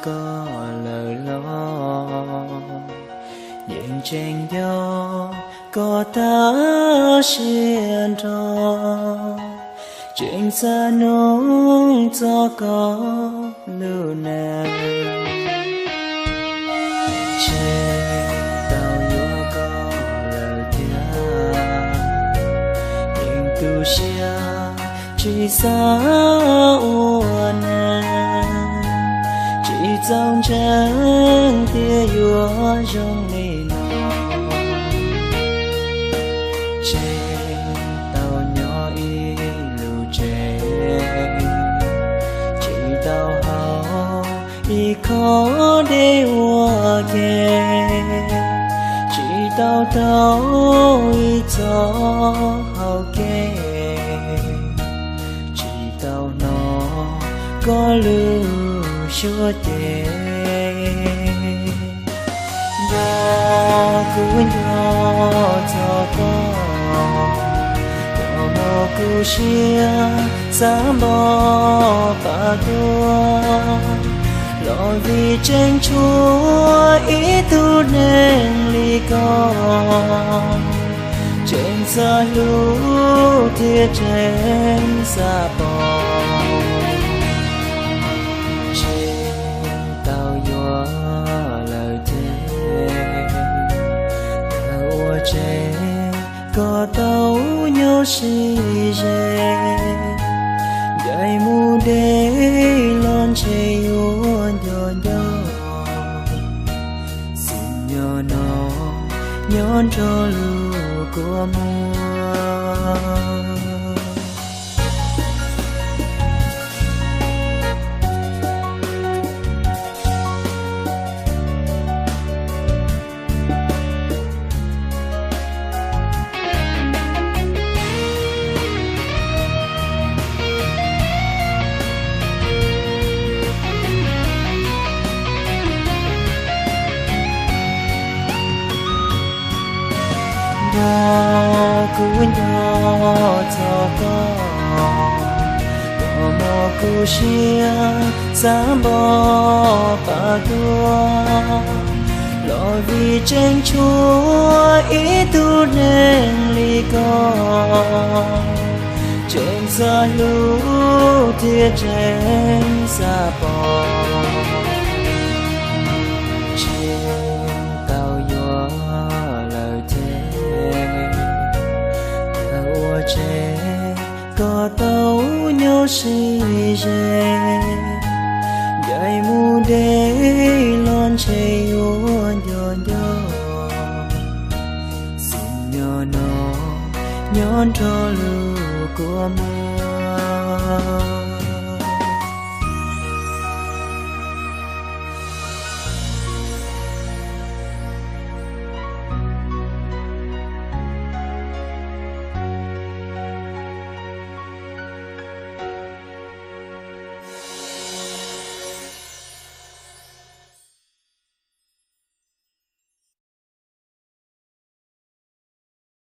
koj lawm los, yeej tseem nco koj tag siab nrho, tseem xav nug txog koj lub neej. Tseem tau yuav koj lawm thiab, yeej tu siab tsis xav ua neej, tsis txaus ntseeg tias yuav zoo li no. Tseem tau nyob ib lub tsev, tsis tau haus ib khob dej ua ke, tsis tau taug ib txoj hau kev, tsis tau hnov koj lub suab ceg. Nco kuv nco txog koj, koj muab kuv siab xav npog pab tuag, los vim tseem tshuav ib tug neeg li koj, tseem xav hlub thiab tseem xav pom. Tseem tau yuav lawm thiab, tau ua tseg koj tau nyob sib ze, ncaim mus deb los ntshe yuav nco nco, xwm nyob no nyob nrog lub kua muag. Nco kuv nco txog koj, koj muab kuv siab xav npog pab tuag, los vim tseem tshuav ib tug neeg li koj, tseem xav hlub thiab tseem xav pom. Tseem tau yuav lawm thiab, tau ua tseg koj tau nyob sib ze, ncaim mus deb los ntshe yuav nco nco, xwm nyob no nyob nrog lub kua muag.